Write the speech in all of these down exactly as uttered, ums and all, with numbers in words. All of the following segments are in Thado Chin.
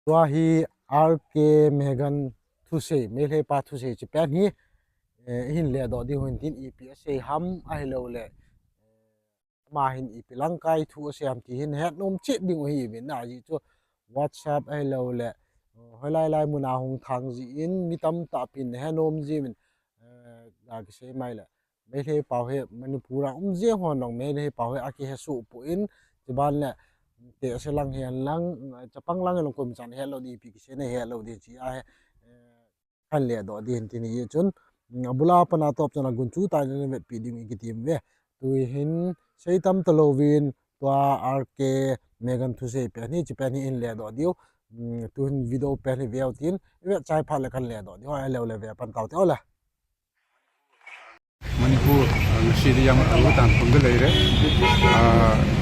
Tua hi R K Megan thusei, Meitei pa thusei chu pen hi, eh, hin le doh ding hin tin ipi asei ham ahilou le, eh, ama hin ipi lang kai thu asei ham ti hin het nom chet ding u hi min na ji chu WhatsApp ahilou le, eh, hoilai lai mun a hung thang ji in mi tamtah pin het nom ji min, eh, ga kisei mai le. Meitei pau hi Manipur a um jeng hon long Meitei pau hi akihe suh pu in, chuban le te ase lang hian lang, chapang lang long kum chan he lo di pi kise ne he lo di chi a he, eh, kan le do di hin tin hi chun, mm, abula pana top chana gun chu ta ne vetpi ding i kitim ve. Tu hin sei tam ta lovin tua R K Megan thusei pen hi chi pen hi in le do diu. Mm, tu hin video pen hi veu tin, i vet chai pha le kan le do diu, a le le ve pan tau te ola. Manipur, ꯑ, ꯉꯁꯤꯗꯤ ꯌꯥꯝ ꯑꯔꯨꯕ ꯇꯥꯟꯐꯝꯗ ꯂꯩꯔꯦ꯫ ꯑ,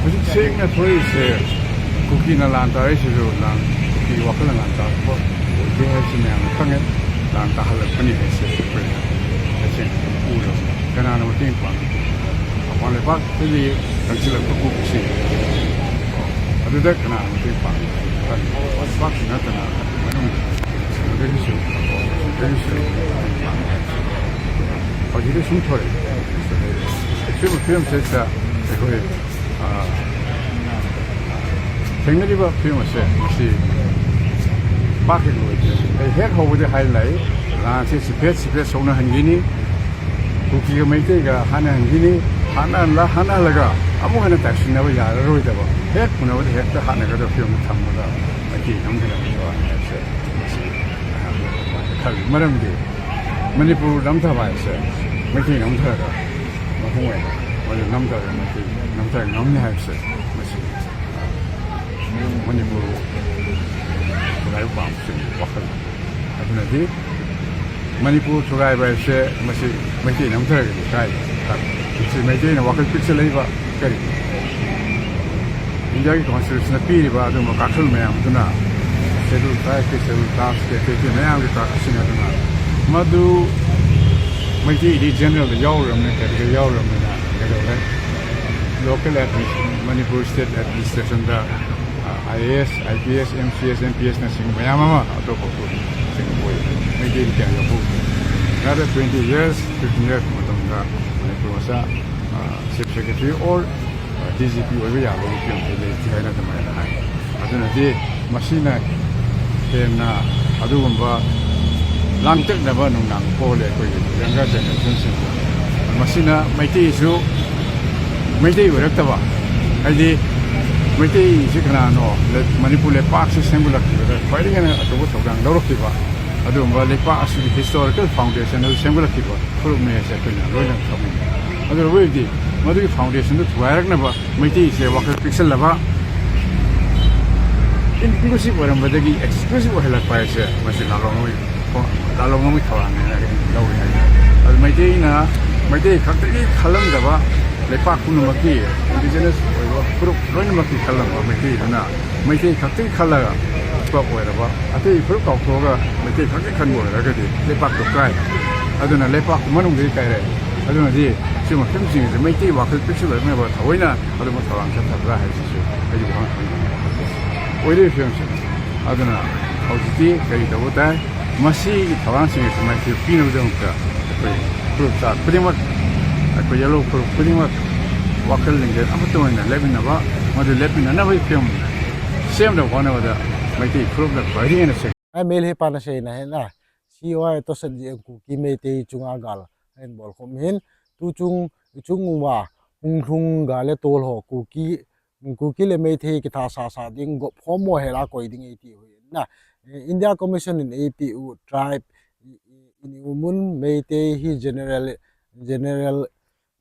ꯍꯧꯖꯤꯛ ꯁꯦꯡꯅ ꯊꯣꯛꯏꯁꯦ ꯀꯨꯀꯤꯅ ꯂꯥꯟ ꯇꯥꯔꯛꯏꯁꯤꯁꯨ ꯂꯥꯟ, ꯀꯨꯀꯤꯒꯤ ꯋꯥꯈꯜꯅ ꯂꯥꯟ ꯇꯥꯔꯛꯄ ꯑꯣꯏꯗꯦ ꯍꯥꯏꯕꯁꯤ ꯃꯌꯥꯝꯅ ꯈꯪꯉꯦ꯫ ꯂꯥꯟ ꯇꯥꯍꯜꯂꯛꯄꯅꯤ ꯍꯥꯏꯁꯦ ꯑꯩꯈꯣꯏꯅ ꯇꯁꯦꯡꯅ ꯎꯔꯕꯅꯤ꯫ ꯀꯅꯥꯅ ꯃꯇꯦꯡ ꯄꯥꯡꯉꯤ? ꯃꯄꯥꯟ ꯂꯩꯕꯥꯛꯇꯒꯤ ꯆꯪꯁꯤꯜꯂꯛꯄ ꯀꯨꯀꯤꯁꯤꯡ ꯑꯗꯨꯗ ꯀꯅꯥꯅ ꯃꯇꯦꯡ ꯄꯥꯡꯉꯤ? ꯃꯄꯥꯟ ꯂꯩꯕꯥꯛꯁꯤ ꯅꯠꯇꯅ ꯃꯅꯨꯡ ꯑꯗꯨꯗꯒꯤꯁꯨ, ꯑꯗꯨꯗꯒꯤꯁꯨ ꯍꯧꯖꯤꯛꯇꯤ ꯁꯨꯝ ꯊꯣꯔꯛꯑꯦ꯫ ꯁꯤꯒꯨꯝꯕ ꯐꯤꯕꯝꯁꯤꯗ ꯑꯩꯈꯣꯏ, ꯑ, ꯊꯦꯡꯅꯔꯤꯕ ꯐꯤꯕꯝ ꯑꯁꯦ ꯃꯁꯤ ꯄꯥꯛ ꯍꯦꯛ ꯂꯣꯏꯗꯦ꯫ ꯑꯩ ꯍꯦꯛ ꯍꯧꯕꯗ ꯍꯥꯏ ꯂꯥꯛꯏ, ꯂꯥꯟꯁꯤ ꯆꯤꯐꯦꯠ ꯆꯤꯐꯦꯠ ꯁꯣꯛꯅꯍꯟꯈꯤꯅꯤ, ꯀꯨꯀꯤꯒ ꯃꯩꯇꯩꯒ ꯍꯥꯠꯅꯍꯟꯈꯤꯅꯤ, ꯍꯥꯠꯅꯍꯜꯂ-, ꯍꯥꯠꯅꯍꯜꯂꯒ ꯑꯃꯨꯛ ꯍꯟꯅ ꯇꯥꯏꯁꯤꯟꯅꯕ ꯌꯥꯔꯔꯣꯏꯗꯕ, ꯍꯦꯛ ꯎꯅꯕꯗ ꯍꯦꯛꯇ ꯍꯥꯠꯅꯒꯗꯕ ꯐꯤꯕꯝꯗ ꯊꯝꯃꯒ ꯃꯩꯇꯩ ꯅꯝꯊꯅꯕ ꯍꯥꯏꯕꯁꯦ ꯃꯁꯤ ꯑꯩꯍꯥꯛꯅ ꯈꯜꯂꯤ꯫ ꯃꯔꯝꯗꯤ ꯃꯅꯤꯄꯨꯔ ꯅꯝꯊꯕ ꯍꯥꯏꯕꯁꯦ ꯃꯩꯇꯩ ꯅꯝꯊꯔꯒ ꯃꯄꯨꯡ ꯑꯣꯏꯅ ꯃꯗꯨ ꯅꯝꯊꯔꯒ ꯃꯩꯇꯩ ꯅꯝꯊꯔꯒ ꯉꯝꯅꯤ ꯍꯥꯏꯕꯁꯦ ꯃꯁꯤ ꯃꯅꯤꯄꯨꯔ ꯈꯨꯟꯅꯥꯏꯕ ꯄꯥꯝꯕꯁꯤꯡꯒꯤ ꯋꯥꯈꯜ꯫ ꯑꯗꯨꯅꯗꯤ ꯃꯅꯤꯄꯨꯔ ꯊꯨꯒꯥꯏꯕ ꯍꯥꯏꯕꯁꯦ ꯃꯁꯤ ꯃꯩꯇꯩꯅ ꯅꯝꯊꯔꯒꯗꯤ ꯀꯥꯏ? ꯃꯁꯤ ꯃꯩꯇꯩꯅ ꯋꯥꯈꯜ ꯄꯤꯛꯁꯜꯂꯛꯏꯕ ꯀꯔꯤ? ꯏꯟꯗꯤꯌꯥꯒꯤ ꯀꯣꯟꯁꯇꯤꯇ꯭ꯌꯨꯁꯟꯅ ꯄꯤꯔꯤꯕ ꯑꯗꯨꯒꯨꯝꯕ ꯀꯥꯈꯜ ꯃꯌꯥꯝ ꯑꯗꯨꯅ ꯁꯦꯗꯨꯜ ꯇ꯭ꯔꯥꯏꯕꯀꯤ, ꯁꯦꯗꯨꯜ ꯀꯥꯁꯀꯤ, ꯑꯇꯩ ꯑꯇꯩ ꯃꯌꯥꯝꯒꯤ ꯀꯥꯈꯜꯁꯤꯡ ꯑꯗꯨꯅ ꯃꯗꯨ ꯃꯩꯇꯩꯗꯤ ꯖꯦꯅꯔꯦꯜꯗ ꯌꯥꯎꯔꯝꯅꯤ, ꯀꯦꯇꯦꯒꯣꯔꯤ ꯌꯥꯎꯔꯝꯅꯤꯅ ꯀꯩꯗꯧꯔꯦ? ꯂꯣꯀꯦꯜ ꯑꯦꯗꯃꯤꯅꯤꯁ-, ꯃꯅꯤꯄꯨꯔ ꯁ꯭ꯇꯦꯠ ꯑꯦꯗꯃꯤꯅꯤꯁꯇ꯭ꯔꯦꯁꯟꯗ, ꯑ, I A S, I P S, M C S, M P ꯑꯦꯁꯅꯆꯤꯡꯕ ꯃꯌꯥꯝ ꯑꯃ ꯑꯇꯣꯞꯄ ꯒ꯭ꯔꯨꯞꯁꯤꯡ ꯑꯣꯏ꯫ ꯃꯩꯇꯩꯗꯤ ꯀꯌꯥ ꯌꯥꯎꯍꯧꯗꯦ꯫ Another twenty years, fifteen years ꯃꯇꯝꯗ ꯃꯅꯤꯄꯨꯔ ꯃꯆꯥ, ꯑ, ꯆꯤꯐ ꯁꯦꯀ꯭ꯔꯦꯇꯔꯤ ꯑꯣꯔ, ꯑ, ꯗꯤ ꯖꯤ ꯄꯤ ꯑꯣꯏꯕ ꯌꯥꯕꯒꯤ ꯐꯤꯕꯝꯗ ꯂꯩꯇꯦ ꯍꯥꯏꯅ ꯑꯗꯨꯃꯥꯏꯅ ꯍꯥꯏ꯫ ꯑꯗꯨꯅꯗꯤ ꯃꯁꯤꯅ ꯍꯦꯟꯅ ꯑꯗꯨꯒꯨꯝꯕ ꯂꯥꯡꯇꯛꯅꯕ ꯅꯨꯡꯅꯥꯡ ꯄꯣꯛꯍꯜꯂꯦ ꯑꯩꯈꯣꯏꯒꯤ ꯌꯪꯒꯔ ꯖꯦꯅꯦꯔꯦꯁꯟꯁꯤꯡꯗ꯫ ꯃꯁꯤꯅ ꯃꯩꯇꯩꯁꯨ ꯃꯩꯇꯩ ꯑꯣꯏꯔꯛꯇꯕ, ꯍꯥꯏꯗꯤ ꯃꯩꯇꯩꯁꯤ ꯀꯅꯥꯅꯣ? ꯂꯩ-, ꯃꯅꯤꯄꯨꯔ ꯂꯩꯄꯥꯛꯁꯤ ꯁꯦꯝꯒꯠꯂꯛꯈꯤꯕꯗ ꯈ꯭ꯋꯥꯏꯗꯒꯤ ꯍꯦꯟꯅ ꯑꯆꯧꯕ ꯊꯧꯗꯥꯡ ꯂꯧꯔꯛꯈꯤꯕ, ꯑꯗꯨꯒꯨꯝꯕ ꯂꯩꯄꯥꯛ ꯑꯁꯤꯒꯤ ꯍꯤꯁꯇꯣꯔꯤꯀꯦꯜ ꯐꯥꯎꯟꯗꯦꯁꯟ ꯑꯗꯨ ꯁꯦꯝꯒꯠꯂꯛꯈꯤꯕ ꯐꯨꯔꯨꯞꯅꯤ ꯍꯥꯏꯁꯦ ꯑꯩꯈꯣꯏꯅ ꯂꯣꯏꯅ ꯈꯪꯃꯤꯟꯅꯩ꯫ ꯑꯗꯨ ꯑꯣꯏꯔꯕꯗꯤ ꯃꯗꯨꯒꯤ ꯐꯥꯎꯟꯗꯦꯁꯟꯗꯨ ꯊꯨꯒꯥꯏꯔꯛꯅꯕ ꯃꯩꯇꯩꯁꯦ ꯋꯥꯈꯜ ꯄꯤꯛꯁꯜꯂꯕ, ꯏꯟꯀ꯭ꯂꯨꯁꯤꯚ ꯑꯣꯏꯔꯝꯕꯗꯒꯤ ꯑꯦꯛꯁꯀ꯭ꯂꯨꯁꯤꯚ ꯑꯣꯏꯍꯜꯂꯛꯄ ꯍꯥꯏꯁꯦ ꯃꯁꯤ ꯂꯥꯂꯣꯡ ꯑꯃꯒꯤ, ꯂꯥꯂꯣꯡ ꯑꯃꯒꯤ ꯊꯧꯔꯥꯡꯅꯦꯅ ꯑꯩ ꯂꯧꯏ ꯍꯥꯏꯇꯥꯔꯦ꯫ ꯑꯗꯨ ꯃꯩꯇꯩꯅ, ꯃꯩꯇꯩ ꯈꯛꯇꯒꯤ ꯈꯜꯂꯝꯗꯕ, ꯂꯩꯄꯥꯛ ꯄꯨꯝꯅꯃꯛꯀꯤ ꯏꯟꯗꯤꯖꯤꯅꯁ ꯑꯣꯏꯕ ꯐꯨꯔꯨꯞ ꯂꯣꯏꯅꯃꯛꯀꯤ ꯈꯜꯂꯝꯕ ꯃꯩꯇꯩꯗꯨꯅ ꯃꯩꯇꯩ ꯈꯛꯇꯒꯤ ꯈꯜꯂꯒ ꯄꯨꯂꯞ ꯑꯣꯏꯔꯕ, ꯑꯇꯩ ꯐꯨꯔꯨꯞ ꯀꯥꯎꯊꯣꯛꯑꯒ ꯃꯩꯇꯩ ꯈꯛꯇꯒꯤ ꯈꯟꯕ ꯑꯣꯏꯔꯒꯗꯤ ꯂꯩꯄꯥꯛꯇꯣ ꯀꯥꯏ꯫ ꯑꯗꯨꯅ ꯂꯩꯄꯥꯛ ꯃꯅꯨꯡꯗꯒꯤ ꯀꯥꯏꯔꯦ꯫ ꯑꯗꯨꯅꯗꯤ ꯁꯤꯒꯨꯝꯕ ꯐꯤꯕꯝꯁꯤꯡ ꯑꯁꯤ ꯃꯩꯇꯩ ꯋꯥꯈꯜ ꯄꯤꯛꯁꯤꯜꯂꯛꯅꯕ ꯊꯑꯣꯏꯅ ꯑꯗꯨꯝꯕ ꯊꯧꯔꯥꯡ ꯆꯠꯊꯕ꯭ꯔꯥ ꯍꯥꯏꯕꯁꯤꯁꯨ ꯑꯩꯒꯤ ꯋꯥꯍꯪ ꯑꯣꯏꯔꯤꯕ ꯐꯤꯕꯝꯁꯤꯡ꯫ ꯑꯗꯨꯅ ꯍꯧꯖꯤꯛꯇꯤ ꯀꯔꯤ ꯇꯧꯕ ꯇꯥꯏ? ꯃꯁꯤꯒꯤ ꯊꯧꯔꯥꯡꯁꯤꯡ ꯑꯁꯤ ꯃꯥꯏꯊꯤꯕ ꯄꯤꯅꯕꯒꯤꯗꯃꯛꯇ ꯑꯩꯈꯣꯏ ꯐꯨꯔꯨꯞ ꯆꯥ ꯈꯨꯗꯤꯡꯃꯛ, ꯑꯩꯈꯣꯏ ꯌꯦꯜꯍꯧ ꯐꯨꯔꯨꯞ ꯈꯨꯗꯤꯡꯃꯛ ꯋꯥꯈꯜ ꯂꯤꯡꯖꯦꯜ ꯑꯃꯠꯇ ꯑꯣꯏꯅ ꯂꯦꯞꯃꯤꯟꯅꯕ, ꯃꯗꯨ ꯂꯦꯞꯃꯤꯟꯅꯅꯕꯒꯤ ꯐꯤꯕꯝ ꯁꯦꯝꯅꯕ ꯍꯣꯠꯅꯕꯗ ꯃꯩꯇꯩ ꯐꯨꯔꯨꯞꯅ ꯈ꯭ꯋꯥꯏꯗꯒꯤ ꯍꯦꯟꯅ ꯁꯦ-, ꯑꯦꯝ ꯑꯦꯜ ꯑꯦ ꯄꯥꯅ ꯁꯦꯡꯅ ꯍꯦꯟꯅ ꯁꯤ ꯑꯣ ꯑꯥꯏ ꯇꯣꯁꯠ ꯖꯤ ꯑꯦꯝ ꯀꯨꯀꯤ ꯃꯩꯇꯩ ꯆꯨꯡꯉꯥ ꯒꯥꯜ ꯍꯦꯟ ꯕꯣꯜ ꯈꯣꯝ ꯍꯤꯟ ꯇꯨ ꯆꯨꯡ, ꯏꯆꯨꯡ ꯎꯃ ꯍꯨꯡ ꯍꯨꯡ ꯒꯥꯂꯦ ꯇꯣꯜ ꯍꯣ ꯀꯨꯀꯤ, ꯀꯨꯀꯤ ꯂꯦ ꯃꯩꯇꯩ ꯀꯤꯊꯥ ꯁꯥ ꯁꯥ ꯗꯤꯡ ꯒꯣꯞ ꯍꯣꯝ ꯃꯣ ꯍꯦꯂꯥ ꯀꯣꯏ ꯗꯤꯡ ꯑꯩꯇꯤ ꯍꯨꯏ ꯅ, ꯏꯟꯗꯤꯌꯥ ꯀꯃꯤꯁꯟ ꯏꯟ ꯑꯩꯇꯤ ꯎ ꯇ꯭ꯔꯥꯏꯕ ꯏ, ꯏ, ꯏꯅꯤ ꯎꯃꯨꯟ ꯃꯩꯇꯩ ꯍꯤ ꯖꯦꯅꯦꯔꯦꯜ, ꯖꯦꯅꯦꯔꯦꯜ,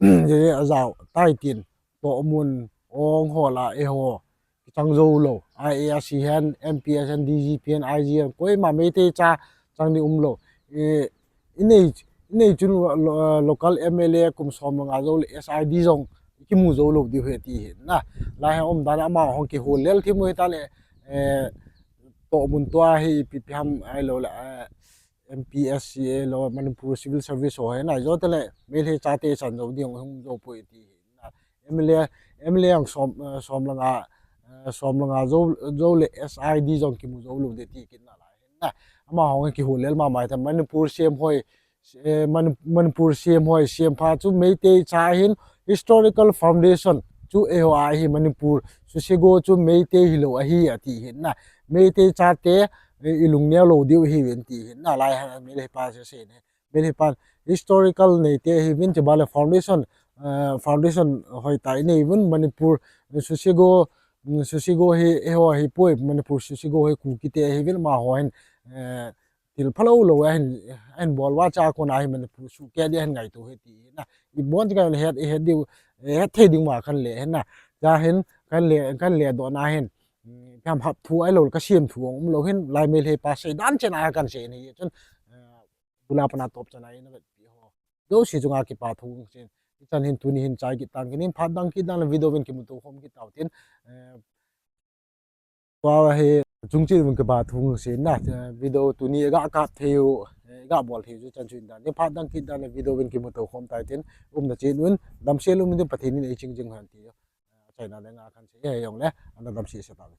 ꯖꯦꯅꯦꯔꯦꯜ ꯑꯖꯥꯎ ꯇꯥꯏꯇꯤꯟ ꯇꯣ ꯎꯃꯨꯟ ꯑꯣꯡ ꯍꯣꯂꯥ ꯑꯦ ꯍꯣ ꯆꯪꯖꯧ ꯂꯧ, ꯑꯥꯏ ꯑꯦ ꯑꯦꯁ ꯁꯤ ꯍꯦꯟ, ꯑꯦꯝ ꯄꯤ ꯑꯦꯁ ꯍꯦꯟ, ꯗꯤ ꯖꯤ ꯄꯤ ꯍꯦꯟ, ꯑꯥꯏ ꯖꯤ ꯍꯦꯟ, ꯀꯣꯏꯃꯥ ꯃꯩꯇꯩ ꯆꯥ ꯆꯪꯗꯤ ꯎꯝꯂꯧ꯫ ꯑꯦ, ꯏꯅꯩ, ꯏꯅꯩ ꯆꯨꯟ ꯂꯣ-, ꯂꯣ-, ꯂꯣꯀꯦꯜ ꯑꯦꯝ ꯑꯦꯜ ꯑꯦ ꯀꯨꯝ ꯁꯣꯝ ꯃꯉꯥ ꯖꯧ ꯂꯩ, ꯑꯦꯁ ꯑꯥꯏ ꯗꯤ ꯖꯣꯡ ꯏꯀꯤꯃꯨ ꯖꯧ ꯂꯧꯗꯤ ꯍꯨꯏ ꯇꯤ ꯍꯦꯟ ꯅ꯫ ꯂꯥꯏ ꯍꯦꯟ ꯑꯣꯝ ꯗꯥꯅ ꯑꯃ ꯍꯣꯡ ꯀꯤ ꯍꯣ ꯂꯦꯜ ꯊꯤ ꯃꯨꯏ ꯇꯥ ꯂꯦ, ꯑꯦ, ꯇꯣ ꯃꯨꯟ ꯇꯣ ꯍꯤ ꯄꯤ ꯄꯤ ꯍꯝ ꯍꯥꯏ ꯂꯧ ꯂꯦ, ꯑꯦ, ꯑꯦꯝ ꯄꯤ ꯑꯦꯁ ꯁꯤ ꯑꯦ ꯂꯣ, ꯃꯅꯤꯄꯨꯔ ꯁꯤꯚꯤꯜ ꯁꯔꯚꯤꯁ ꯍꯣ ꯍꯦꯟ ꯅ ꯖꯣ ꯇ ꯂꯦ, ꯃꯦ ꯂꯦ ꯆꯥ ꯇꯦ ꯆꯥꯟ ꯖꯧ ꯗꯤ ꯍꯣꯡ ꯍꯨꯝ ꯖꯧ ꯄꯨꯏ ꯇꯤ ꯍꯦꯟ ꯅ꯫ M L A, M L A ꯍꯣꯡ ꯁꯣꯝ, ꯑ, ꯁꯣꯝ ꯂꯪ ꯑ, eh, som le nga jou, jou le S I D jong kimu jou lou ding ti kit nalai hin na. Amaho hi kihou lel mama ta Manipur C M hoi, eh, Mani-, Manipur C M hoi, C M pa chu Meitei cha ahin, historical foundation chu eiho a hi Manipur, Sosego chu Meitei hilou ahi ati hin na. Meitei chate, eh, ilung neo lou diu ahiuvin ti hin nalai hin Meitei pa chu asei ne. Meitei pan historical neite ahiuvin, chubanle foundation, eh, foundation hoitah inei uvin Manipur, Sosego, mm, Sosego hi eiho ahipoi, Manipur Sosego hi Kukite ahiuvin, amaho hin, eh, thil phalou lou ahin, ahin bol uva chu akona hi Manipur suhkeh ding ahin ngaito ahi ti hin na. Ibon ti kahet, ihet diu, eh, het thei ding ma kan le hin na. Chuhin kan le, kan ledohna hin, mm, ipi ham hapthu ahilou, kasem thu jong umlou hin, lai Meitei pa seidan chen a kahin sei ahi chun, eh, bula pat a top chan a ina vetpi ho jouse chunga kipa thu kasei in. Hichan hin tuni hin chai kit tang kin, phat dang kit dan le video vin kimuto khom kit tau tin. Eh, tua hi chung cheh uvin kipa thu kasei in na, eh, video tuni iga kap thei u, eh, iga bol thei u chu chan chu hin dan. Phat dang kit dan le video vin kimuto khom tai tin. Umna cheh uvin, damsel um in tin Pathen in eichingjing hen ti. Eh, achaina le nga kahin sei ahi jongle, ana damsel se tauvin.